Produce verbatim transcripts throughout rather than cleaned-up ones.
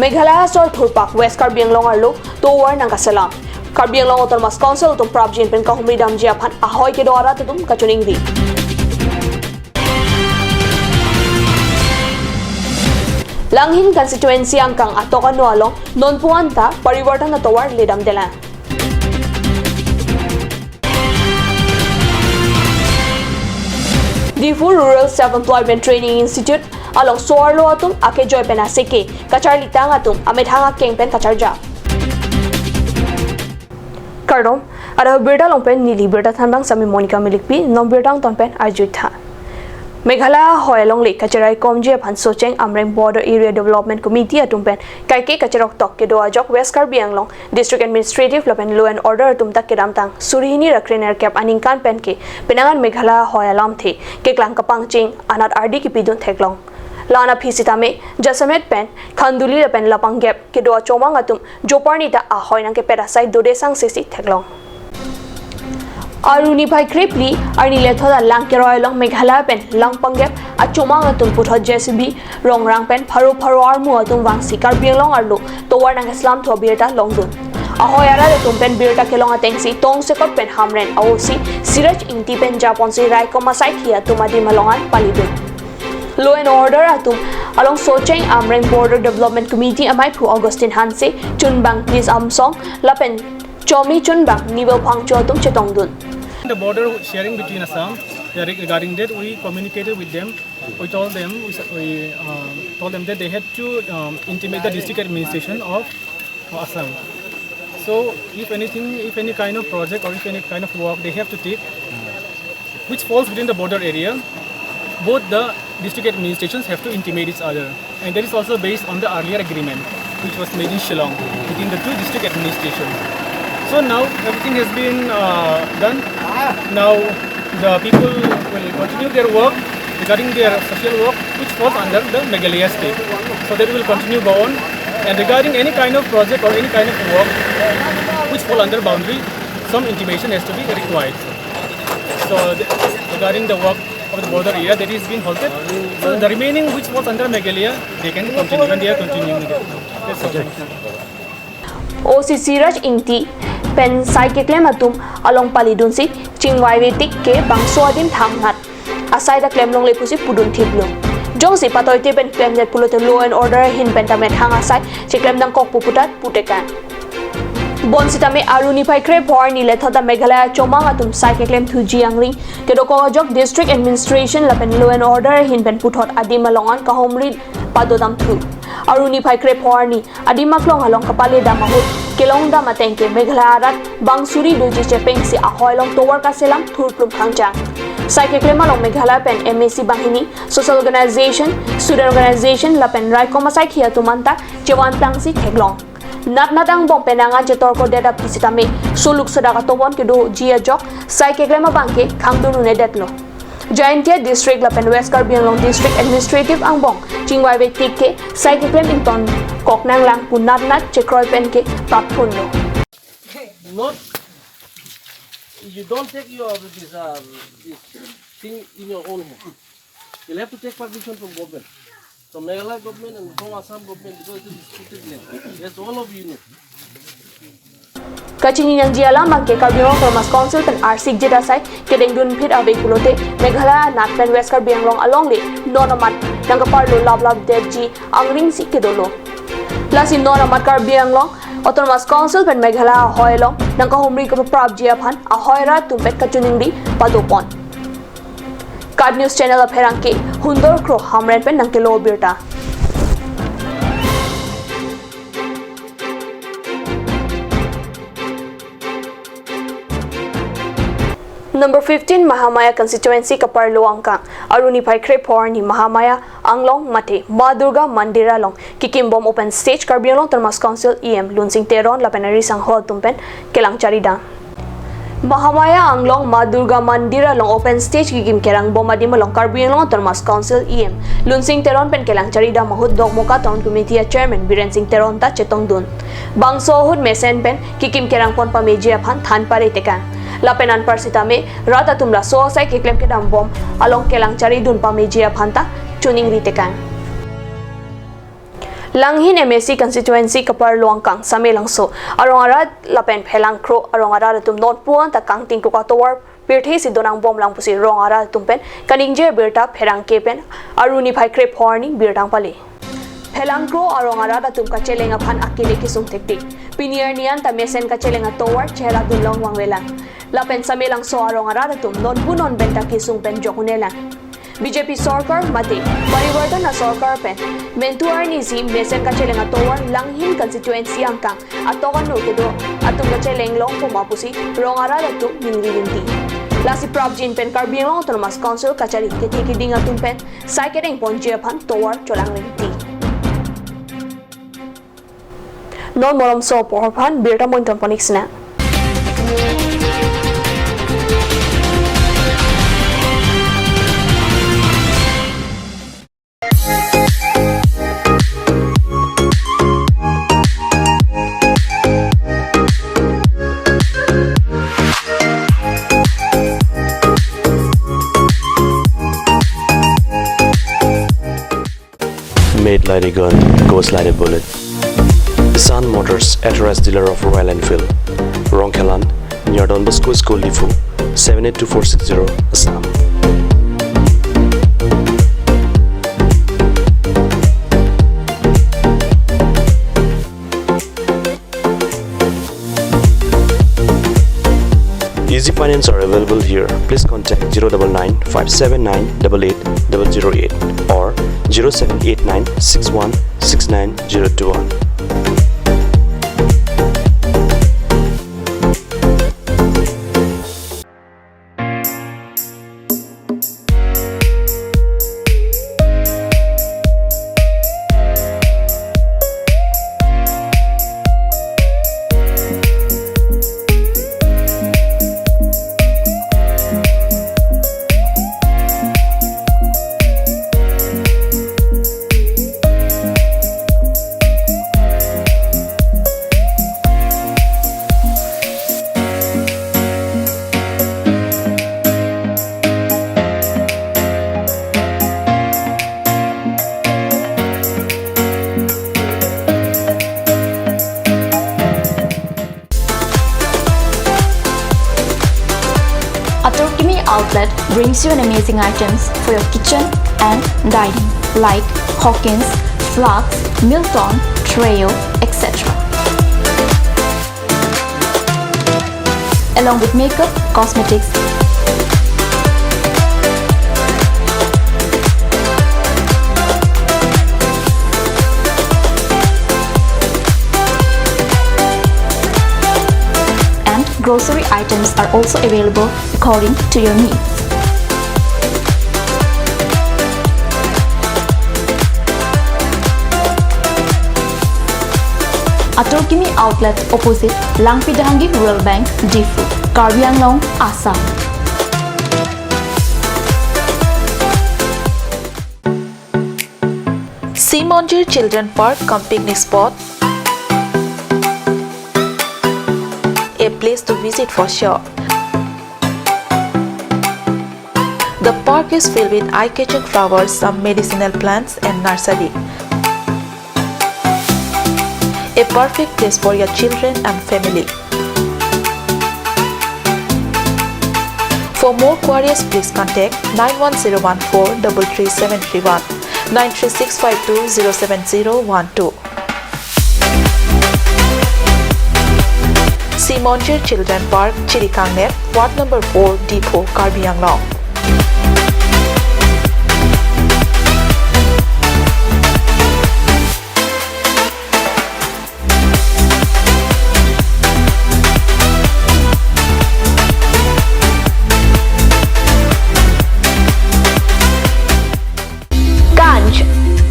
Meghalaya asor thurpak West Karbi Anglong arlo tovar nangkaselam. Karbi Anglong Autonomous Council atum prapjin pen kahumri damji aphan ahoi kedo arat atum kachiningri. Langhin constituency angkang atok ano along nonpu anta parivartan atovar ledamdelang. Diphu Rural Self Employment Training Institute along so-arlo atum akejoi pen aseke kacharlitang atum amethang akeng pen kacharjap. Kardom, adap birta along pen neli birta thanbang sami Monica Milikpi, non birta angton pen arjuitha. Meghalaya ahoi alongle kacheraikomji aphan Socheng Amreng Border Area Development Committee atum pen kaike kacheroktok kedo ajok West Karbi Anglong District Administrative lapen Law and Order atum ta kedamtang suri hini ra krenerkep aningkan pen ke penang an Meghalaya ahoi alamthe keklang kapangcheng anat ardi kipidun theklong. La-an aphi sitame jasemet pen Khanduli lapen Lapanggep kedo achomang atum joparni ta ahoi nangkepet asai dode sangsesi theklong. Aru niphai krephli arni lethot alang keroi along Meghalaya pen Lapanggep achomang atum puthot J C B rongrang pen pharo pharo armu atum vangsi Karbi Anglong arlo tovar nangkeslam thu abirta longdun. Ahoi arat atum pen birta kelong atengsi tongsekot pen Hamren a-O C Siraj Ingti pen japonsi raikom asaikhi atum adim along an palidun. Law and Order atum along Socheng Amreng Border Development Committee amaiphu Augustine Hanse, chunbang Nis Amsong lapen chomi chunbang Nibel Phangcho atum chetongdun. The border sharing between Assam, yeah, reg-, regarding that, we communicated with them. We told them, we, s- we um, told them that they had to um, intimate the district administration of Assam. So, if anything, if any kind of project or if any kind of work they have to take, which falls within the border area, both the district administrations have to intimate each other. And that is also based on the earlier agreement which was made in Shillong between the two district administrations. So now everything has been uh, done. Now the people will continue their work regarding their social work, which falls under the Meghalaya state. So that will continue go on. And regarding any kind of project or any kind of work which fall under boundary, some intimation has to be required. So the, regarding the work of the border area that is being halted, so the remaining which was under Meghalaya, they can continue and they are continuing it. That's all. O C Siraj Ingti pen sai keklem atum along palidunsi chingvaive tik ke bangso adim thangnat asai ta klemlongle pusi pudun thiplo. Jongsi patoite pen klemdet pulote law and order ahin pen ta methang asai cheklem nangkokpo pu ta putekang. Bonsitame aru niphai krepho arni lethot ta Meghalaya achomang atum sai keklem thuji angring kedokok ajok district administration lapen law and order ahin pen puthot adim along an kahumri padodam thu. Aru niphai krepho arni adim aklong along kapaledam ahut kelongdam ateng ke Meghalaya arat bang suri doji chepengsi ahoi along tovar kaselam thurplum khangchang. Sai keklem along Meghalaya pen M A C banghini, social organization, student organization lapen raikom asaikhi atum anta chevan plangsi theklong. Natnat angbong pen angan chetorkodet aphi sitame soluk sodak atomon kedoji ajok sai keklem abang ke khangdun un-edetlo. Jaintia district lapen West Karbi Anglong district administrative angbong chingvaive tik ke sai keklem ington kok nanglang pu natnat chekroi pen ke patphunlo. Not, you don't take your this, uh, this thing in your own hand. You'll have to take permission from government, from Meghalaya government and from Assam government, because it is disputed land. Yes, all of you know. Kachini nangji alam abang ke Karbi Anglong Autonomous Council pen arsik jeda sai kedengdun phit ave pulote Meghalaya anat pen West Karbi Anglong alongle non amat nangkaparlo laplapdetji angrengsi kedolo. Lasi non amat Karbi Anglong Autonomous Council pen Meghalaya ahoi along nangkahumri kaprapji aphan ahoi arat atum pen kachiningri padopon. KAT News Channel apherangke Hundor Kro Hamren pen nangkelo birta. Number fifteen Mahamaya constituency kaparlo angkang aru niphai krepho arni Mahamaya Anglong mate Ma Durga Mandir along kikimbom open stage Karbi Anglong Autonomous Council E M Lunsing Teron lapen ari sangho atum pen kelang charidam. Mahamaya Anglong Ma Durga Mandir along open stage kikim kerangbom adim along Karbi Anglong Autonomous Council E M Lunsing Teron pen kelang charidam ahut Dokmoka Town Committee a Chairman Biren Singh Teron ta chetongdun. Bangso ahut mesen pen kikim kerangpon pameji aphan than pare tekang. Lapen anpar sitame rat atum laso asai keklem kedambom along kelang charidun pameji aphan ta chiningri tekang. Langhin M A C constituency kaparlo angkang Samelangso arong arat lapen Phelangkro arong arat atum nonpu-an ta kangtingkuk atovar pirthe si donangbomlang pusi rong arat atum pen kaningje abirta pherangke pen Aru niphai krepho arni birta nangpale. Phelangkro arong arat atum kacheleng aphan akele kesung thektik. Pini arni an ta mesen kacheleng atovar chehradunlong vangvelang. Lapen Samelangso arong arat atum nonpu non pen ta kesung pen jok un-elang. B J P sorkar mate Parivartan asorkar pen mentu arni si mesen kacheleng atovar Langhin constituency angkang atok anu kedo atum kachelenglong poma pusi rong arat atum ningri rinti. Lasi prapjin pen Karbi Anglong Autonomous Council kachari kethe keding atum pen sai kedeng ponji aphan tovar cholang rinti. Non malomso apor aphan birta mointon ponik sina. Made like a gun, goes like a bullet. Sun Motors, authorized dealer of Royal Enfield. Rongkhelan, near Don Bosco School, Diphu, seven eight two four six zero, Assam. Easy finance are available here. Please contact zero double nine five seven nine double eight double zero eight or zero seven eight nine six one six nine zero two one. Atur Kimi Outlet brings you an amazing items for your kitchen and dining, like Hawkins, Flask, Milton, Treo, et cetera, along with makeup, cosmetics, and grocery items are also available according to your needs. Atur Kimi Outlet, opposite Langpi Dehangi Rural Bank, Diphu, Karbi Anglong, Assam. Simonjir Children Park cum picnic spot, a place to visit for sure. The park is filled with eye-catching flowers, some medicinal plants and nursery. A perfect place for your children and family. For more queries, please contact nine one zero one four double three seven three one, nine three six five two zero seven zero one two. Simonjir Children Park, Chirikangnet, Ward number four, Diphu, Karbi Anglong. Ganj.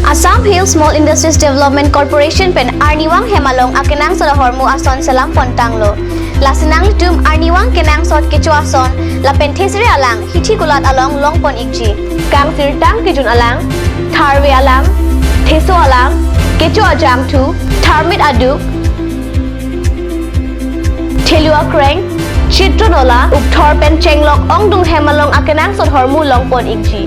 Assam Hill Small Industries Development Corporation pen arnivang hem along akenangsot ahormu ason selam pon tanglo. Lasi nanglitum arnivang kenangsot kecho ason lapen thesere alang hithi kulat along longpon ikji. Kangsirtang kejun alang, tharve alang, theso alang, kecho ajangthu, tharmit aduk, thelu akreng, chitro nola, ukthor pen chenglok ongdung hem along akenangsot ahormu longpon ikji.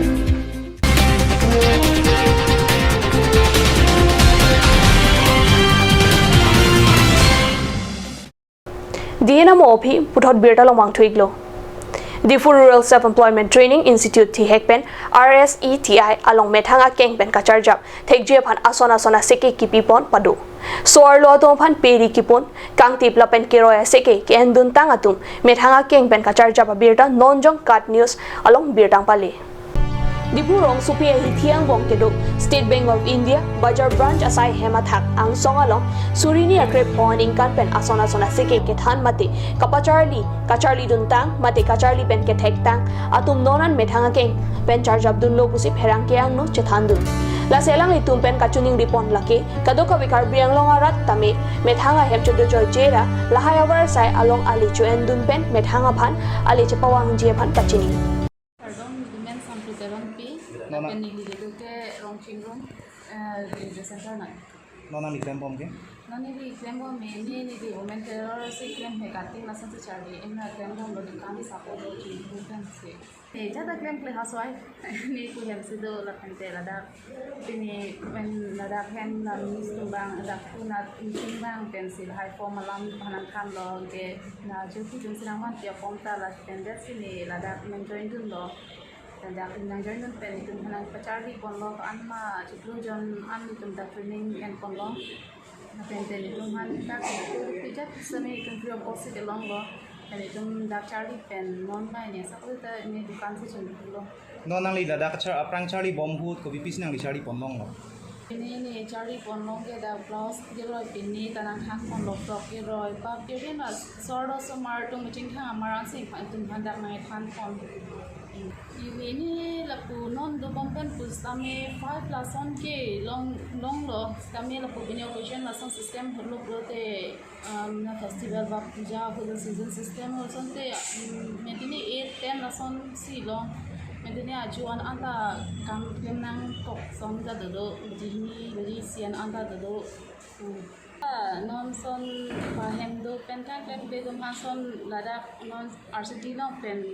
Dihena mo ophi puthot birta along vangthu-iklo. Diphu Rural Self Employment Training Institute thihek pen R S E T I along methang akeng pen kacharjap thekji aphan ason ason aseke kipipon pado. So-arlo atum aphan peri kipon, kangtip lapen keroi aseke ke-enduntang atum methang akeng pen kacharjap abirta non Jongkat News along birta nangpale. Diphu rongsopi ahithi angbong kedo State Bank of India Bazar Branch asai hem athak angsong along suri hini akrepho aningkan pen ason ason aseke kethan mate kapacharli, kacharliduntang mate kacharli pen kethektang atum non an methang akeng pen charjapdunlo pusi pherangke angno chethandun. Lasi alanglitum pen kachiningripon lake kadokave Karbi Anglong arat tame methang ahem chodojoije ra lahai avarsai along ale cho-endun pen methang aphan ale chepavangji aphan pachini. Kardom, nelimen Sampu Teronpi, non nang- lapen neli kedo ke Rongchingrum, eh, Review Center nang. Non nangli klembom ke? Non neli klembom ke, ne neli Women Terror si klem he, cutting lason si charli, ena klembomlo, dukan si sapo do, Chingrum pensi. Ne jada klemkle housewife, ne pu hem si do lapen te ladak, pini pen ladak hem la miss atum abang, ladak punat meeting abang pensi lahai form alam phanang thanlo ke, na Jyoti atum si nangmanpi apong ta lapen det si ne ladak nangjoindunlo. Ladak nangjoindun pen itum aphan nangpacharliponlo, ko-an ma chiklo jon an itum ta training enponlo. Lapen te itum aphan ta pijat semi itum free of cost si kelonglo. Lapen itum dak charli pen non bai ne sakul ta ne dukan si chunlo. Non nangli ladak kachar aphrang charlibom ahut kopi pisi nangli charlipon longlo? Pini ne charlipon long ke dak blouse keroi pini ta nangthanponlo, frock keroi, pap keroi, na so-arlo osomar atum chingthang amar ansi itum aphan dak nangthanpon. Ili ne lapu non dobom pen pusitame five lason ke long, longlo, sitame lapu pini occasion lason system holo pulote, um, na festival ba puja, puja season system asonte, um, methang eight, ten lason si long. Methang ajo an anta kam klem nangkok ason ta dodo, baji hini, baji isi an anta dodo. Hmm. Ah, non ason pahem do pen kangklemkle atum aphan ason ladak non R C T along pen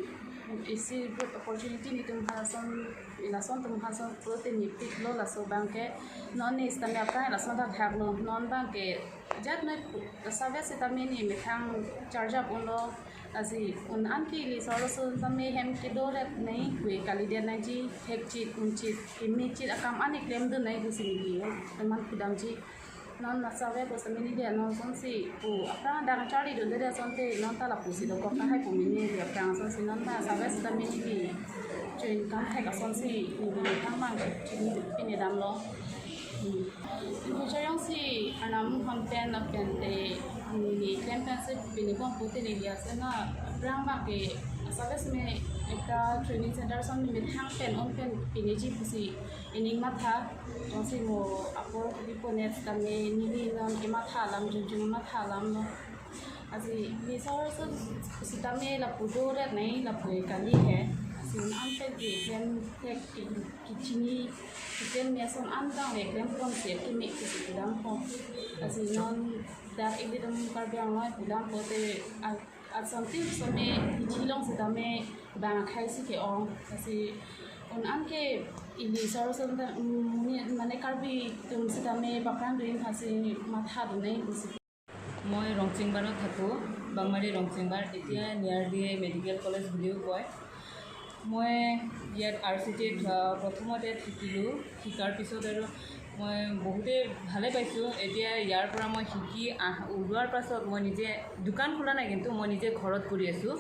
isi good opportunity netum aphan ason, lason atum aphan ason pulote nipiklo laso abang ke. Non ne sitame aphrang lason thakthaklo, non abang ke jat noi service sitame ne methang charjap unlo, lasi un an ke ili so-arlo ason sitame hem kedoret nai, kue kalidet nangji, thekchit, unchit, kemechit akam an ne klemdun nai pusi neli teman pudamji. Non na service sitame neli non asonsi pu aphrang dang charlidunde asonte non ta lapusi dokok tahai pu mene, aphrang asonsi non ta service sitame neli cho-income thek asonsi neli thangbang chini pine damlo. Hmm. Ibu chayong si Arnam aphan pen lapen te neli klem pensi pinipon pute neli asena aphrang abang ke service me ekta training center ason methang pen on pen pineji pusi ining matha, jongsi mo apor pipo net sitame neli non kematha alam, junjun matha alamlo. Lasi ne so-arlo ason sitame lapu doret nai, lapu kali he. Lasi un an pen ke klem thek ke, kechini, keklem me ason an dang le klemponsi keme pusi pudampo. Lasi non dak ilitum Karbi Anglong pudampo te a- asonte osome ichilong sitame bang akhai si ke-ong. Lasi un an ke ili so-arlo ason ta, mm, ne mane Karbi atum sitame bakrang dun aphansi mathadun nai pusi. মই ৰংচিংবাৰত থাকোঁ, বাংমাৰী ৰংচিংবাৰ। এতিয়া নিয়াৰলি medical college বুলিও কয়। মই ইয়াত আৰ চি টিত, আহ, প্ৰথমতে শিকিলোঁ। শিকাৰ পিছত আৰু মই বহুতেই ভালে পাইছোঁ। এতিয়া ইয়াৰ পৰা মই শিকি আহ, ওলোৱাৰ পাছত মই নিজে দোকান খোলা নাই, কিন্তু মই নিজে ঘৰত কৰি আছোঁ,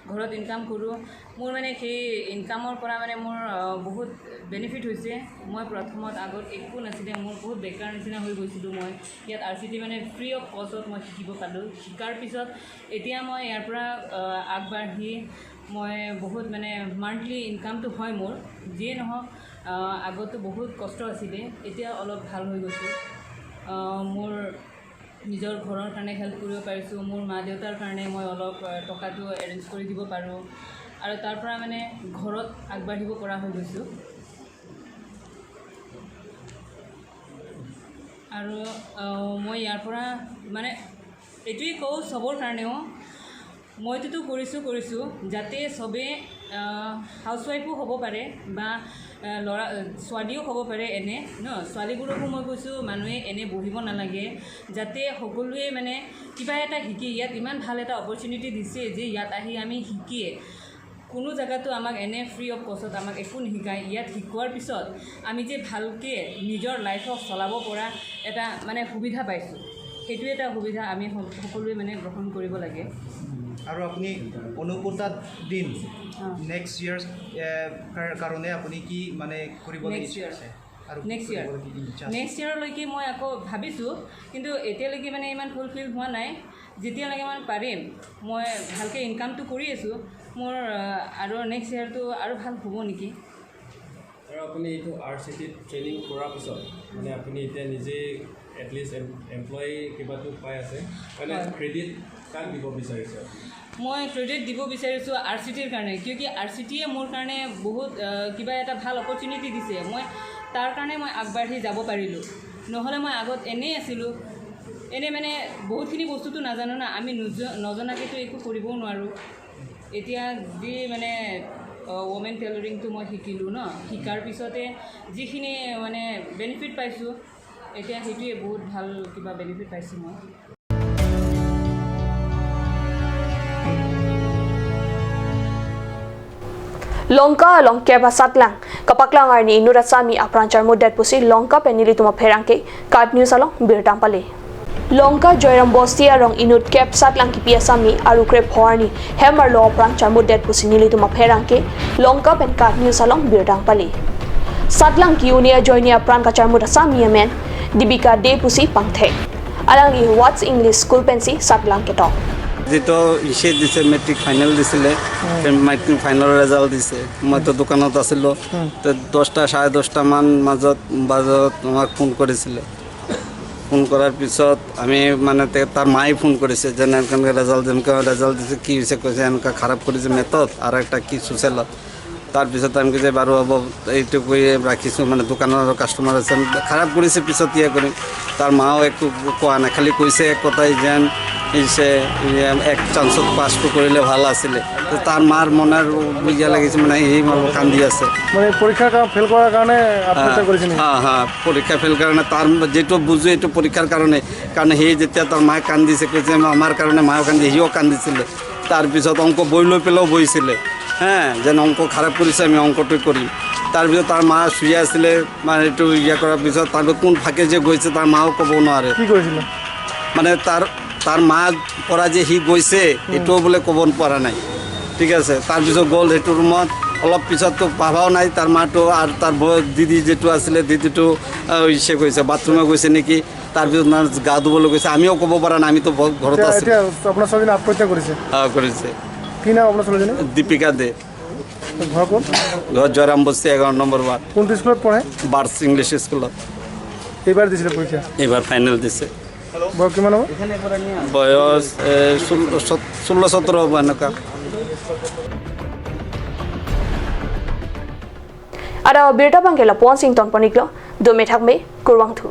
ঘৰত ইনকাম কৰোঁ। মোৰ মানে সেই ইনকামৰ পৰা মানে মোৰ, আহ, বহুত বেনিফিট হৈছে। মই প্ৰথমত আগত একো নাছিলে, মোৰ বহুত বেকাৰ নিচিনা হৈ গৈছিলোঁ। মই ইয়াত আৰ চি টি মানে ফ্ৰী অফ কষ্টত মই শিকিব পালোঁ। শিকাৰ পিছত এতিয়া মই ইয়াৰ পৰা, আহ, আগবাঢ়ি মই বহুত মানে মান্থলি ইনকামটো হয় মোৰ, যিয়ে নহওক, আহ, আগতো বহুত কষ্ট আছিলে, এতিয়া অলপ ভাল হৈ গৈছোঁ। আহ, মোৰ নিজৰ ঘৰৰ কাৰণে হেল্প কৰিব পাৰিছোঁ, মোৰ মা দেউতাৰ কাৰণে মই অলপ, আহ, টকাটো এৰেঞ্জ কৰি দিব পাৰোঁ আৰু তাৰ পৰা মানে ঘৰত আগবাঢ়িব পৰা হৈ গৈছোঁ। আৰু, আহ, মই ইয়াৰ পৰা মানে এইটোৱেই কওঁ চবৰ কাৰণেও, মইতোতো কৰিছোঁ কৰিছোঁ যাতে চবে হাউচৱাইফো হ'ব পাৰে বা আহ, ল'ৰা আহ, ছোৱালীও হ'ব পাৰে এনে ন। ছোৱালীবোৰকো মই কৈছোঁ, মানুহে এনে বহিব নালাগে, যাতে সকলোৱে মানে কিবা এটা শিকি, ইয়াত ইমান ভাল এটা অপৰচুনিটি দিছে যে ইয়াত আহি আমি শিকিয়ে। কোনো জেগাতো আমাক এনে ফ্ৰী অফ কষ্টত আমাক একো নিশিকায়। ইয়াত শিকোৱাৰ পিছত আমি যে ভালকৈ নিজৰ লাইফক চলাব পৰা এটা মানে সুবিধা পাইছোঁ, সেইটো এটা সুবিধা আমি স- সকলোৱে মানে গ্ৰহণ কৰিব লাগে। আৰু আপুনি অন্নপ্ৰসাদ দিন অ। নেক্সট ইয়াৰ কাৰণে আপুনি কি মানে কৰিবলৈ নেক্সট ইচ্ছা ইয়াৰ। আছে? আৰু নেক্সট ইয়াৰ। কৰিবলৈ কি ইচ্ছা আছে? নেক্সট ইয়াৰলৈকে মই আকৌ ভাবিছোঁ, কিন্তু এতিয়ালৈকে মানে ইমান ফুলফিল হোৱা নাই। যেতিয়ালৈকে মানে পাৰিম, মই ভালকৈ ইনকামটো কৰি আছোঁ, মোৰ আহ, আৰু নেক্সট ইয়াৰটো আৰু ভাল হ'ব নেকি। আৰু আপুনি এইটো আৰ চি টিত ট্ৰেইনিং কৰাৰ পিছত মানে আপুনি এতিয়া নিজে এটলিষ্ট এমপ্লয়ী কিবাটো পাই আছে, মানে হয়। ক্ৰেডিট কাক দিব বিচাৰিছে আপুনি? মই ক্ৰেডিট দিব বিচাৰিছোঁ আৰ চি টিৰ কাৰণে, কিয় কি আৰ চি টিয়ে মোৰ কাৰণে বহুত আহ, কিবা এটা ভাল অপৰচুনিটি দিছে। মই তাৰ কাৰণে মই আগবাঢ়ি যাব পাৰিলোঁ, নহ'লে মই আগত এনেই আছিলোঁ। এনে মানে বহুতখিনি বস্তুটো নাজানো না, আমি নুজ- নজনাকেতো একো কৰিবও নোৱাৰোঁ। এতিয়া যি মানে ৱমেন টেইলৰিংটো মই শিকিলোঁ ন, শিকাৰ পিছতে যিখিনি মানে বেনিফিট পাইছোঁ, এতিয়া সেইটোৱে বহুত ভাল কিবা বেনিফিট পাইছোঁ মই। Longka along kep asatlang kapaklang arni inut asami apran charmutdet pusi Longka pen nelitum apherangke KAT News along birta pale. Longka Joyram Bosti arong inut kep satlang kipi asami aru krepho arni hem arlo apran charmutdet pusi nelitum apherangke Longka pen KAT News along birta pale. Satlang ki-un-e ajoine apran kacharmut asami amen Dipika De pusi pangthek. Alangli Watts English School pensi satlang ketok. যিটো ইচে দিছে, matric final দিছিলে, matric final result দিছে। মইতো দোকানত আছিলোঁ। তো দহটা, চাৰে দহটামান মাজত, বাজত আমাক ফোন কৰিছিলে। ফোন কৰাৰ পিছত আমি মানে তে- তাৰ মায়ে ফোন কৰিছে যে এনেকৈ ৰিজাল্ট, এনেকুৱা ৰিজাল্ট দিছে, কি হৈছে? কৈছে এনেকুৱা খাৰাপ কৰিছে মেথত আৰু একটা কি ছ'চিয়েলত। তাৰপিছত আমি কৈছে বাৰু হ'ব, এইটো কৰি ৰাখিছোঁ, মানে দোকানৰ কাষ্টমাৰ আছে, খাৰাপ কৰিছে, পিছত ইয়ে কৰিম। তাৰ মাও একো কোৱা নাই, খালি কৈছে এক কথাই যেন ইছে এক চান্সত পাছটো কৰিলে ভাল আছিলে। তো তাৰ মাৰ মনৰ বেয়া লাগিছে, মানে সি মানে কান্দি আছে। মানে পৰীক্ষাৰ কাৰণে ফেইল কৰাৰ কাৰণে আত্মহত্যা কৰিছে নেকি? হা হা, পৰীক্ষা ফেইল কাৰণে তাৰ যিটো বুজো এইটো পৰীক্ষাৰ কাৰণে, কাৰণ সি যেতিয়া তাৰ মায়ে কান্দিছে, কৈছে আমাৰ কাৰণে মায়েও কান্দি, সিও কান্দিছিলে। তাৰপিছত অংক বহী লৈ পেলাইও বহিছিলে, হে, যেন অংক খাৰাপ কৰিছে, আমি অংকটো কৰিম। তাৰপিছত তাৰ মা শুই আছিলে, মানে এইটো ইয়ে কৰাৰ পিছত তাৰ কোন ফাকে যে গৈছে তাৰ মাও ক'ব নোৱাৰে। কি কৰিছিলে? মানে তাৰ তাৰ মা পৰা যে সি গৈছে এইটোও বোলে ক'ব পৰা নাই। ঠিক আছে, তাৰপিছত গ'ল সেইটো ৰুমত, অলপ পিছততো ভাবাও নাই তাৰ মাটো আৰু তাৰ বৌ দিদি যিটো আছিলে দিদিটো আহ, ইছে গৈছে, বাথৰুমে গৈছে নেকি। তাৰপিছত মানে গা ধুবলৈ গৈছে, আমিও ক'ব পৰা নাই, আমিতো ঘ- ঘৰত এতিয়া আছিলোঁ। এতিয়া আপোনাৰ ছোৱালীজনী আত্মহত্যা কৰিছে। আহ, কৰিছে। কি নাম আপোনাৰ ছোৱালীজনী? দীপিকা দে। ঘৰ ক'ত? ঘৰ জয়ৰাম বস্তি, এঘাৰ নম্বৰ ৱাৰ্ড। কোনটো স্কুলত পঢ়ে? বাৰ্ডছ ইংলিছ স্কুলত। এইবাৰ দিছিলে পৰীক্ষা? এইবাৰ ফাইনেল দিছে। বয়স কিমান হ'ব? বয়স এ, ষোল্ল সোত- ষোল্ল সোতৰ হ'ব এনেকুৱা। Ada birta abangke lapu-an si ingtonpon-iklo, dome thakme, kurvangthu.